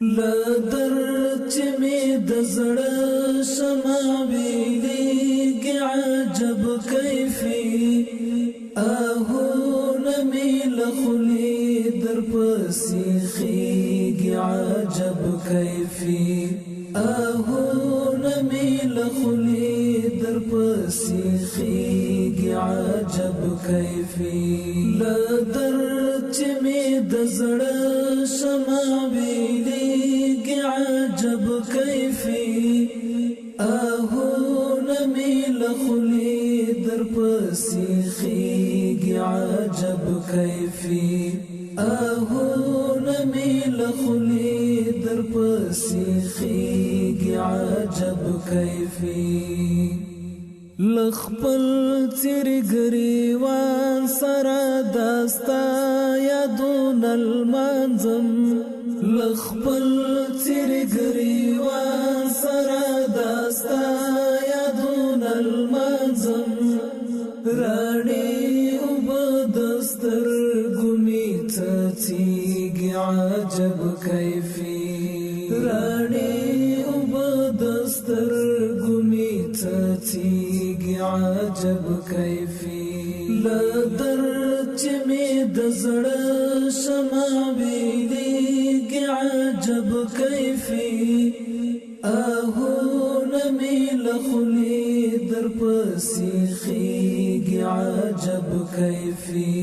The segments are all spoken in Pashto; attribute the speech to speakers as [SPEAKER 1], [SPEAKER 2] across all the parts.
[SPEAKER 1] لدر چې می د زړه شمع ویلیږي، عجب کیفي. اهونه می له خولې در پسې خیږي، عجب کیفي. اهونه می له خولې در پسې خیږي، عجب کیفي. لدر چې می د زړه شمع ویلیږي، عجب کیفي. اهونه می له خولې در پسې خیږي، عجب کیفي. اهونه می له خولې در پسې خیږي، عجب کیفي. لخپل څیر ګریوان سره دستا یادون المنظم، لخپل څیر ګریوان سره دستا یادون المنظم. رانی وبدستر ګمی څڅیږي، عجب کیفي. رانی وبدستر ګمی څڅیږي، عجب کیفي. لدر چې می د زړه شمع ویلیږي، عجب کیفي. اهونه می له خولې در پسې خیږي، عجب کیفي.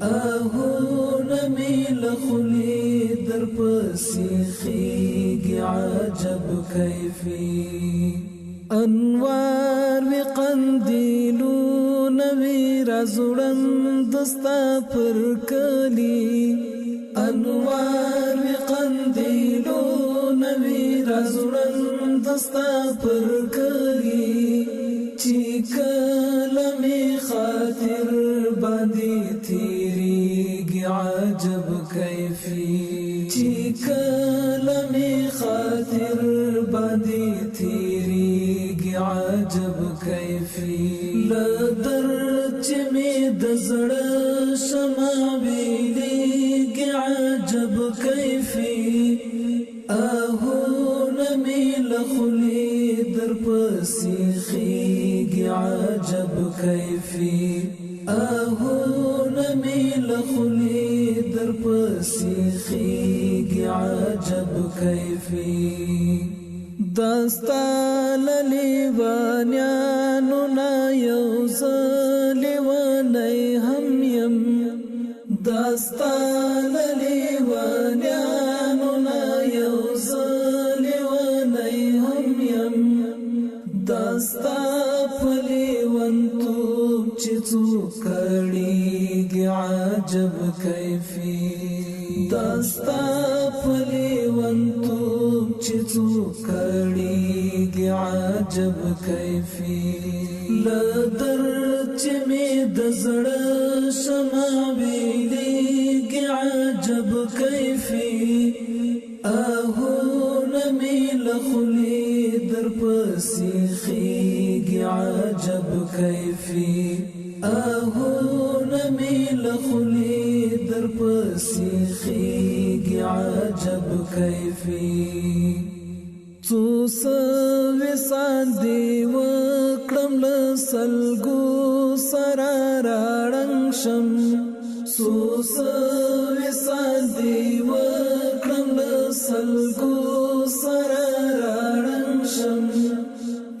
[SPEAKER 1] اهونه می له خولې در پسې خیږي، عجب کیفي. انوار وی قندیلونه وی رازوړند دستا پر کلی، انوار وی قندیلونه وی رازوړند دستا پر کلی. چې کله می خاطر باندې تیریږي، عجب کیفي. چې کله می خاطر باندې تیریږي، عجب کیفي. لدر چې می د زړه شمع ویلیږي، عجب کیفي. اهونه می له خولې در پسې خیږي، عجب کیفي. اهونه می له خولې در پسې خیږي، عجب کیفي. دستا لیوانیانو نه یو لیونی هم یم، دستا لیوانیانو نه یو لیونی هم یم. دستا پلیونتوب چې څوک کړيږي، عجب کیفي. دستا پلیونتوب چې څوک کړيږي، عجب کیفي. لدر چې می د زړه شمع ویلیږي، عجب کیفي. اهونه می له خولې در پسې خیږي، عجب کیفي. اهونه می له خولې در پسې خیږي، عجب کیفي. څو وسان دی وکړم له سلګو سره راړنګ شم، څو وسان دی وکړم له سلګو سره راړنګ شم.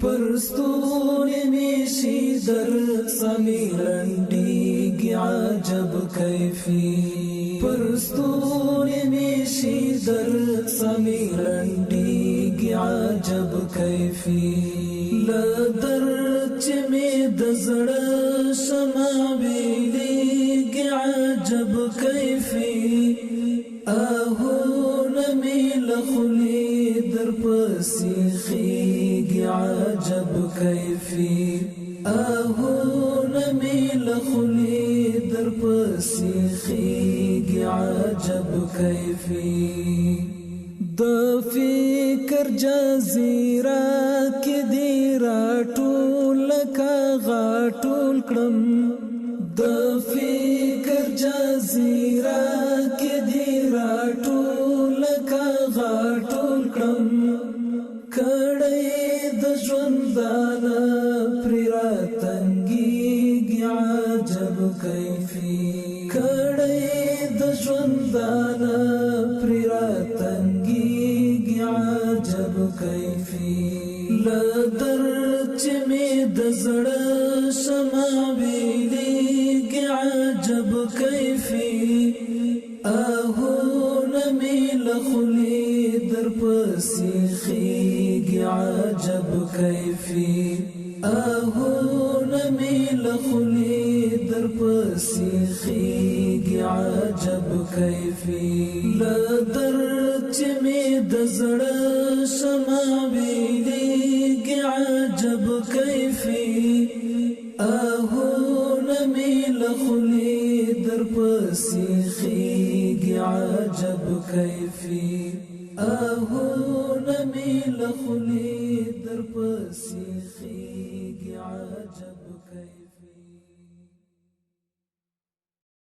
[SPEAKER 1] پرستونی می شي در سمي لنډيږي، عجب کیفي. پرستونی می شي در سمي لنډيږي، عجب کیفي. لدر چې می د زړه شمع ویلیږي، عجب کیفي. اهونه می له خولې در پسې خیږي، عجب کیفي. اهونه می له خولې در پسې خیږي، عجب کیفي. د فکر جزیره کې دی راټول لکه غاټول کړم، د فکر جزیره کې دی راټول لکه غاټول کړم، کړی د ژوندانه پرې راتنګیږي عجب کیفي، کړی د ژوندانه پرې راتنګیږي عجب کیفي. له در چې مې د زړه شمع بیلیږي عجب کیفي، آهونه مې له خولې درپسې خیږي عجب کیفي، آهونه مې له خولې درپسې خیږي عجب کیفي. له در چې مې د زړه شمع بیلیږي عجب کیفي، آهونه مې له خولې درپسې خیږي عجب کیفي، آهونه مې له خولې درپسې خیږي عجب کیفي.